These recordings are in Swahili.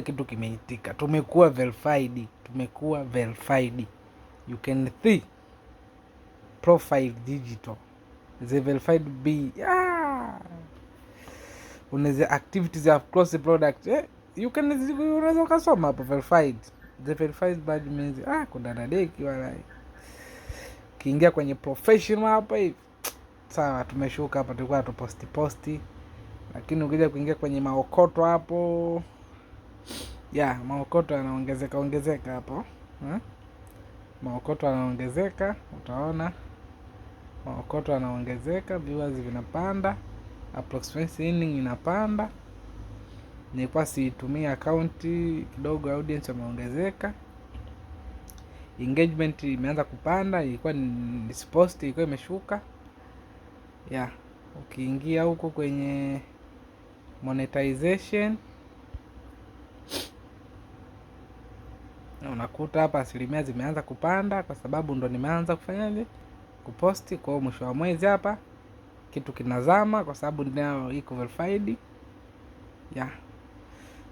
Kitu kimeitika, tumekuwa verified, tumekuwa verified. You can see profile digital the verified b, ah! Unaweza activities of close product, eh? You can, unaweza ukasoma hapo verified, the verified badge means, ah, kuna dadeki wala kiingia kwenye professional hapa hivi. Sawa, tumeshuka hapa, tulikuwa tuposti posti, lakini ukija kuingia kwenye maokoto hapo ya maokoto yanaongezeka ongezeka hapo, eh? Maokoto yanaongezeka, utaona maokoto yanaongezeka, viewers vinapanda, approximate earning inapanda. Nilikuwa siitumia akaunti kidogo, audience wameongezeka, engagement imeanza kupanda, ilikuwa nisipost ilikuwa imeshuka. Yeah, ukiingia huko kwenye monetization unakuta hapa asilimia zimeanza kupanda kwa sababu ndo nimeanza kufanyaje, kuposti. Kwa hiyo mwisho wa mwezi hapa kitu kinazama kwa sababu nayo iko verified. Yeah,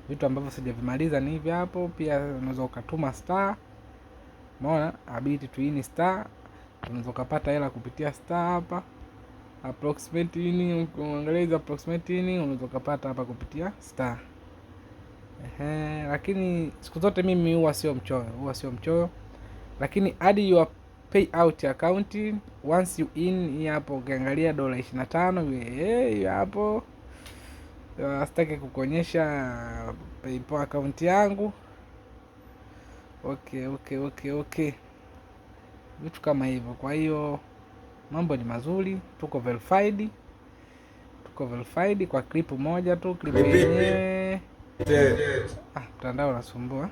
vitu ambavyo sijavimaliza ni hivi hapo. Pia unaweza ukatuma star, umeona ability to earn star, unaweza ukapata hela kupitia star hapa. Approximate earning, ukiangalia hizo approximate earning unaweza ukapata hapa kupitia star. Ehe, lakini siku zote mimi huwa sio mchoyo, huwa sio mchoyo, lakini add your payout account once you in. Hii hapo ukiangalia dola 25 hiyo hapo. Sitaki kukuonyesha PayPal account yangu. Okay, vitu kama hivyo. Kwa hiyo mambo ni mazuri, tuko verified, tuko verified kwa clip moja tu, clip yenyewe. Ah, mtandao unasumbua.